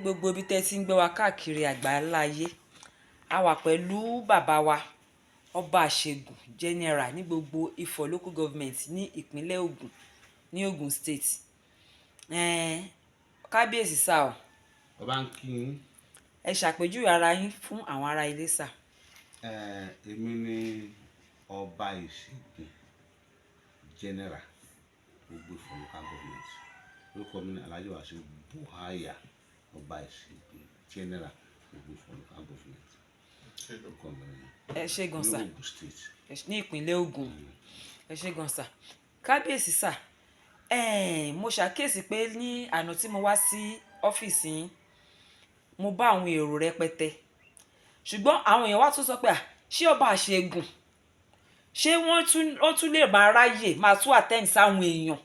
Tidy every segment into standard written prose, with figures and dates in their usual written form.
Gbogbo ibi tẹ́ ti ń gbọ́ wa káàkiri àgbáńlá ayé. A wà pẹ̀lú bàbá wa, ọba àṣegùn general ní gbogbo Ifọ̀ Local Government ní ìpínlẹ̀ Ògùn, ní Ògùn State. Kábíyèsí sà o. Ọba ń kí yín. Ẹ ṣàpèjúwe ara yín fún àwọn ará ilé, sà. Èmi ni ọba ìṣègùn general gbogbo Ifọ̀ Local Government. Orúkọ mi ni Alhaji Wasiu Buhaya, ọba ìṣègùn general gbogbo Ifọ̀ Local Government. Orúkọ mi ni. Ẹ ṣé gan, sà. Ní Ògùn State. Ní ìpínlẹ̀ Ògùn. Ẹ ṣé gan, sà. Kábíyèsí sà, mo ṣàkíyèsí pé ní àná tí mo wá sí ọ́fíìsì yín, mo bá àwọn èrò rẹpẹtẹ, ṣùgbọ́n àwọn èèyàn wá tún sọ pé, "À, ṣé ọba àṣegùn, ṣé wọ́n tún lè máa ráyè máa tún attend sáwọn èèyàn?"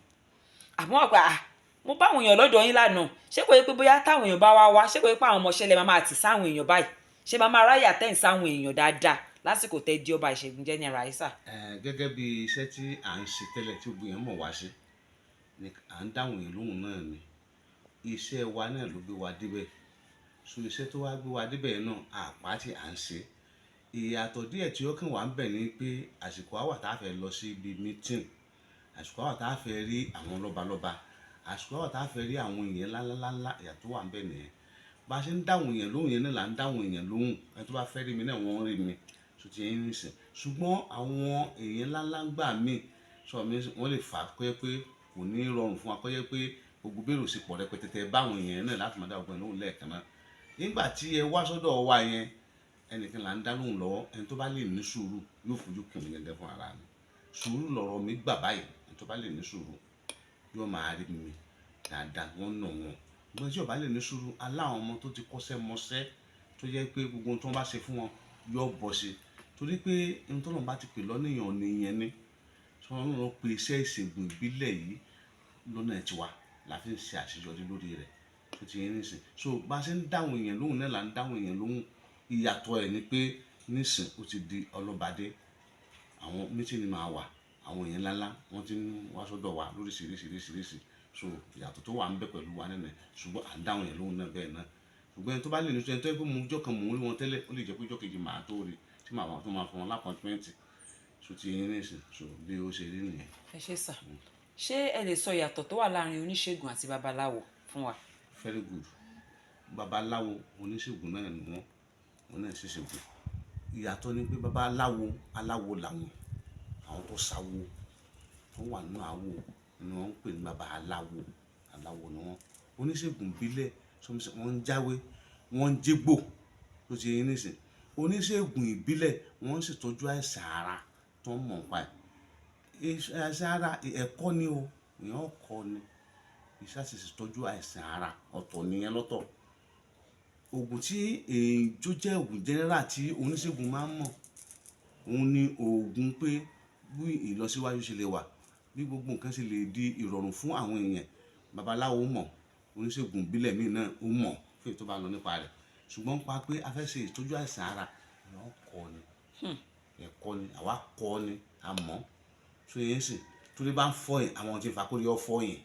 Àmọ́ wọ́n pé, "À, mo bá àwọn èèyàn lọ́dọ̀ yín lánàá, ṣé kò yẹ pé bóyá táwọn èèyàn bá wá wá, ṣé kò yẹ pé àwọn ọmọọṣẹ́ lè máa tì sáwọn èèyàn báyìí? Ṣé máa ráyè attend sáwọn èèyàn dáadáa lásìkò tẹ́ di ọba ìṣègùn general yìí, sà?" Gẹ́gẹ́ bí iṣẹ́ tí à ń ṣe tẹ́lẹ̀ tí gbogbo èèyàn mọ̀ wá sí ni à ń dáhùn èèyàn lóhùn náà ni. Iṣẹ́ wa náà ló gbé wa débẹ̀. So iṣẹ́ tó wá gbé wa débẹ̀ náà, àpá tí à ń ṣe, ìyàtọ̀ díẹ̀ tí ó kàn wá ń bẹ̀ ni pé àsìkò àwà tá a fẹ́ lọ sí ibi meeting, àsìkò àwà tá a fẹ́ rí àwọn lọ́balọ́ba, àsìkò àwà tá a fẹ́ rí àwọn èèyàn ńláńláńlá. Ìyàtọ̀ wà ń bẹ̀ nìyẹn. Bá a ṣe ń dáhùn èèyàn lóhùn yẹn náà là ń dáhùn èèyàn lóhùn. Ẹni tó bá fẹ́ rí mi náà, wọ́n rí mi tó ti yẹn nísìn. Ṣùgbọ́n àwọn èèyàn ńláńlá gbà míì sọ mi, wọ́n lè fà á kó jẹ́ pé kò ní rọrùn fún wa, kó jẹ́ pé gbogbo bèrò sì pọ̀ rẹpẹtẹ tẹ báwọn èèyàn náà láti máa dá ọgbọ́n lóhùn lẹ́ẹ̀kan náà. Nígbà tí ẹ wá sọ́dọ̀ wa yẹn, ẹnìkan là ń dá lóhùn lọ́wọ́. Ẹni tó bá lè ní sùúrù yóò fojú kàn mí gẹ́gẹ́ fún ara mi. Sùúrù lọ̀rọ̀ mi gbà báyìí. Ẹni tó bá lè ní sùúrù yóò máa rí mi dáadáa, wọ́n nà wọ́n. Ṣùgbọ́n tí ó bá lè ní sùúrù, aláwọn ọmọ tó ti kọ́ṣẹ́ mọṣẹ́ tó jẹ́ pé gbogbo ohun tí wọ́n bá ṣe fún wọn yóò bọ́ sí. Torí pé ohun tí Ọlọ́run bá ti pè lọ́nìyàn nìyẹn ni. Tí Ọlọ́run pè iṣẹ́ ìṣègùn ìbílẹ̀ yìí lọ́nà tiwa la fi ń ṣe àṣeyọrí lórí rẹ̀ tó ti yé nísìn. So bá ṣe ń dáhùn èèyàn lóhùn náà là ń dáhùn èèyàn lóhùn. Ìyàtọ̀ ẹ̀ ni pé nísìn ó ti di ọlọ́bàdé. Àwọn meeting máa wà, àwọn èèyàn ńlá ńlá wọ́n ti ń wá sọ́dọ̀ wa lóríṣiríṣi. So ìyàtọ̀ tó wà níbẹ̀ pẹ̀lú wa nínú ẹ̀, ṣùgbọ́n à ń dáhùn èèyàn lóhùn náà bẹ́ẹ̀ náà. Ṣùgbọ́n ẹni tó bá lè ní sùúrù, ẹni tó jẹ́ pé mo ọjọ́ kan mò ń rí wọn tẹ́lẹ̀, ó lè jẹ́ pé ọjọ́ kejì màá tó rí tí màá tó máa fún wọn l'appointment. So ti yé nísìn, so bí ó ṣe rí nìyẹn. Ẹ ṣé, sà. Ṣé ẹ lè sọ ìyàtọ̀ tó wà láàrin oníṣègùn àti babaláwo fún wa? Very good. Babaláwo, oníṣègùn náà ni wọ́n, wọ́n náà sì ṣègùn. Ìyàtọ̀ ni pé babaláwo, aláwo làwọn, àwọn tó ṣáwó, tó wà nínú awo ni wọ́n ń pè ní babaláwo. Aláwo ni wọ́n. Oníṣègùn ìbílẹ̀, wọ́n ń jáwé, wọ́n ń jégbò tó ti yé nísìn. Oníṣègùn ìbílẹ̀, wọ́n sì tọ́jú àìsàn ara tó ń mọ̀ nípa ẹ̀. Àìsàn ara ẹ̀kọ́ ni o, èèyàn ó kọ́ ni. Iṣẹ́ àti sì tọ́jú àìsàn ara ọ̀tọ̀ nìyẹn lọ́tọ̀. Ògùn tí èyí tó jẹ́ ògùn general tí oníṣègùn máa ń mọ̀, òun ni ògùn pé bí ìlọsíwájú ṣe lè wà, bí gbogbo nǹkan ṣe lè di ìrọ̀rùn fún àwọn èèyàn. Babaláwo mọ̀, oníṣègùn ìbílẹ̀ míì náà ó mọ̀ fún èyí tó bá lọ nípa rẹ̀. Ṣùgbọ́n nípa pé a fẹ́ ṣe ìtọ́jú àìsàn ara, èèyàn ó kọ́ ni. Ẹ̀kọ́ ni, àwa kọ́ ni, a mọ̀. So yẹn sì, torí bá ń fọ́ yẹn, àwọn tí ń fa kórí ó fọ́ yẹn.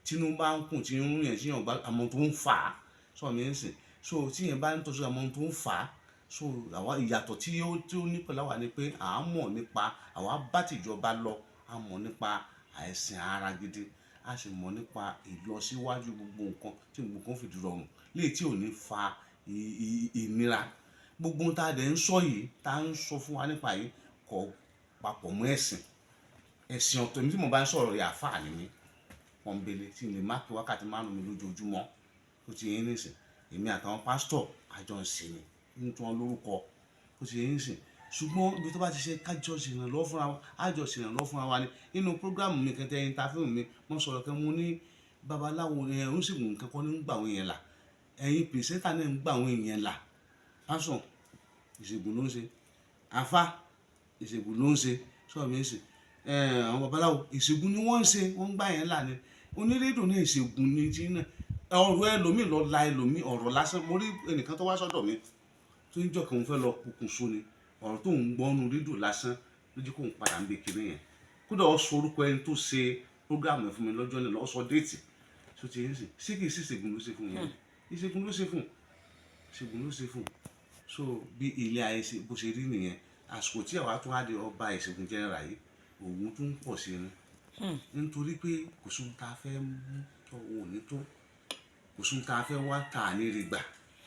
Tínú bá ń kùn, tí ń rún yẹn, tí èèyàn gbá, àwọn tó ń fà á. So mi ń sìn. So tí èèyàn bá ń tọ́jú àwọn tó ń fà á. So àwa ìyàtọ̀ tí ó ní pẹ̀lú àwa ni pé à ń mọ̀ nípa, àwa bá tìjọba lọ, a mọ̀ nípa àìsàn ara gidi, a sì mọ̀ nípa ìlọsíwájú gbogbo nǹkan tí gbogbo nǹkan fi di rọrùn léyìí tí ò ní fa ìnira. Gbogbo ohun tí a dẹ̀ ń sọ yìí, tá ń sọ fún wa nípa yìí kò papọ̀ mọ́ ẹ̀sìn. Ẹ̀sìn ọ̀tọ̀, èmi tí mo bá ń sọ̀rọ̀ yìí, àfáà ni mí. Pọ́nńbélé tí n lè má kí wákàtí márùn-ún mi lójoojúmọ́ tó ti yé nísìn. Èmi àtàwọn pásítọ̀ a jọ ń ṣe ni, ń tún wọn lórúkọ tó ti yé nísìn. Ṣùgbọ́n ibi tó bá ti ṣe ká jọ ṣe ìrànlọ́wọ́ fúnra wa, á jọ ṣe ìrànlọ́wọ́ fúnra wa ni. Nínú program mi kan tẹ interview mi, mo sọ̀rọ̀ kan, mo ní babaláwo ẹ̀ oníṣègùn nǹkan kan ní ń gbà àwọn èèyàn là. Ẹ̀yin presenter náà ń gbà àwọn èèyàn là. Pásítọ̀ ìṣègùn ló ń ṣe. Àfá ìṣègùn ló ń ṣe. Sọ mi ń sìn. Àwọn babaláwo ìṣègùn ni wọ́n ń ṣe, wọ́n ń gbà yẹn là ni. Onírédíò náà ìṣègùn ni tí náà. Ọ̀rọ̀ ẹlòmíì lọ la ẹlòmíì, ọ̀rọ̀ lásán. Mo rí ẹnìkan tó wá sọ́dọ̀ mi tó ń jọ́ kan òun fẹ́ lọ pokùnso ni. Ọ̀rọ̀ tó ń gbọ́ nínú rédíò lásán ló jẹ́ kó ń padà ń bẹ kíní yẹn. Kódà ó sọ orúkọ ẹni tó ṣe program yẹn fún mi lọ́jọ́ náà, ó sọ date. Ṣé o ti yé nísìn? Ṣé kì í ṣe ìṣègùn ló ṣe fún yẹn? Ìṣègùn ló ṣe fún, ìṣègùn ló ṣe fún. So bí ilé ayé ṣe bó ṣe rí nìyẹn. Àsìkò tí àwa tún á di ọba ìṣègùn general yìí, òun tún ń pọ̀ sí i ni, nítorí pé kò sóhun tá a fẹ́ mú tó òun ò ní tó, kò sóhun tá a fẹ́ wá tá a ní rí gbà.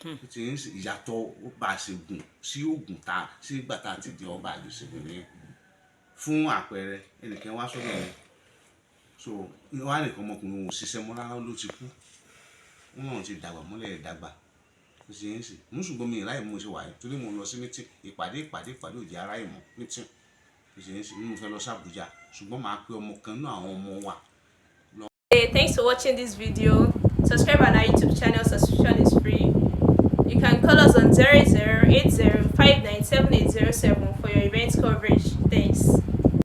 Ó ti ń ṣe ìyàtọ̀ ọba ìṣègùn sí ògùn tá sí ìgbà tá a ti di ọba ìṣègùn nìyẹn. Fún àpẹẹrẹ, ẹnìkan wá sọ́dọ̀ mi, so wá nìkan ọmọkùnrin òun ò ṣiṣẹ́ mọ́ rárá, ló ti kú, wọn náà ti dàgbà mọ́lẹ̀ dàgbà. Ó ti ń ṣe mú, ṣùgbọ́n mi ì ráyè bí mo ṣe wà yìí torí mo lọ sí meeting, ìpàdé, ìpàdé, ìpàdé ò jẹ́ aráyè mọ́ meeting. Ó ti ń ṣe mo fẹ́ lọ sí Àbújá, ṣùgbọ́n màá pe ọmọ kan náà, àwọn ọmọ wa. Hey, thanks for watching this video. Subscribe on our YouTube channel, subscription is free. You can call us on 0080 for your event coverage. Thanks.